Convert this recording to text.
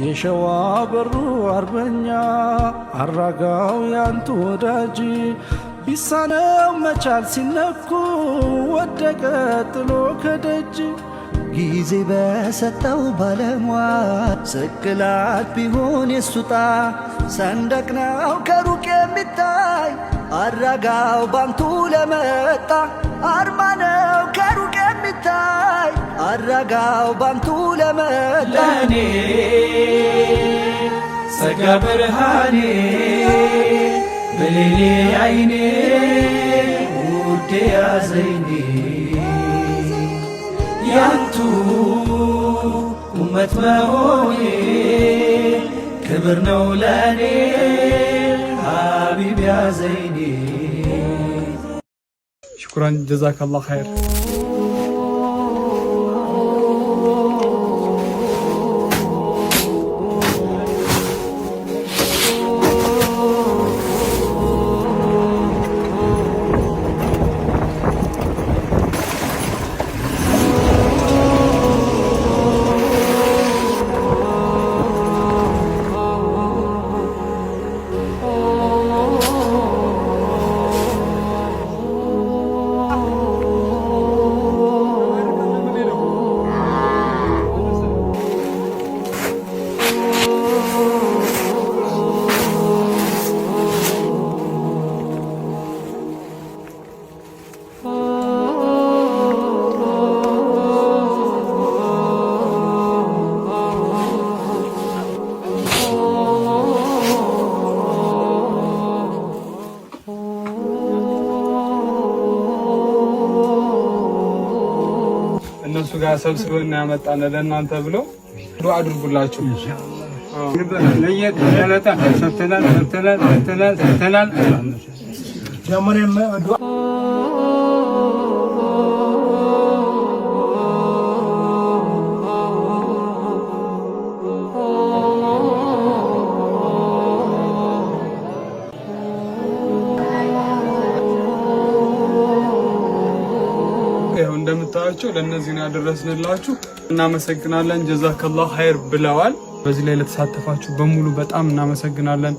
የሸዋ በሩ አርበኛ አራጋው ያንቱ ወዳጅ ቢሳነው መቻል ሲነኩ ወደቀ ጥሎ ከደጅ። ጊዜ በሰጠው ባለሟል ስቅላት ቢሆን የሱጣ ሰንደቅ ነው ከሩቅ የሚታይ አራጋው ባንቱ ለመጣ አርማ ነው ከሩቅ የሚታይ አራጋው ባንቱ ለመጣ። ለኔ ጸጋ ብርሃኔ፣ ብሌኔ አይኔ፣ ውዴ ያዘይኔ፣ ያንቱ ኡመት መሆኔ ክብር ነው ለኔ፣ ሀቢብ ያዘይኔ። شكرا، جزاك الله خير። እነሱ ጋር ሰብስበን ያመጣን ለእናንተ ብለው ዱአ አድርጉላቸው። ሰጥተናል፣ ሰጥተናል፣ ሰጥተናል፣ ሰጥተናል። ይኸው እንደምታያቸው ለእነዚህ ነው ያደረስንላችሁ። እናመሰግናለን። جزاك الله خير ብለዋል። በዚህ ላይ ለተሳተፋችሁ በሙሉ በጣም እናመሰግናለን።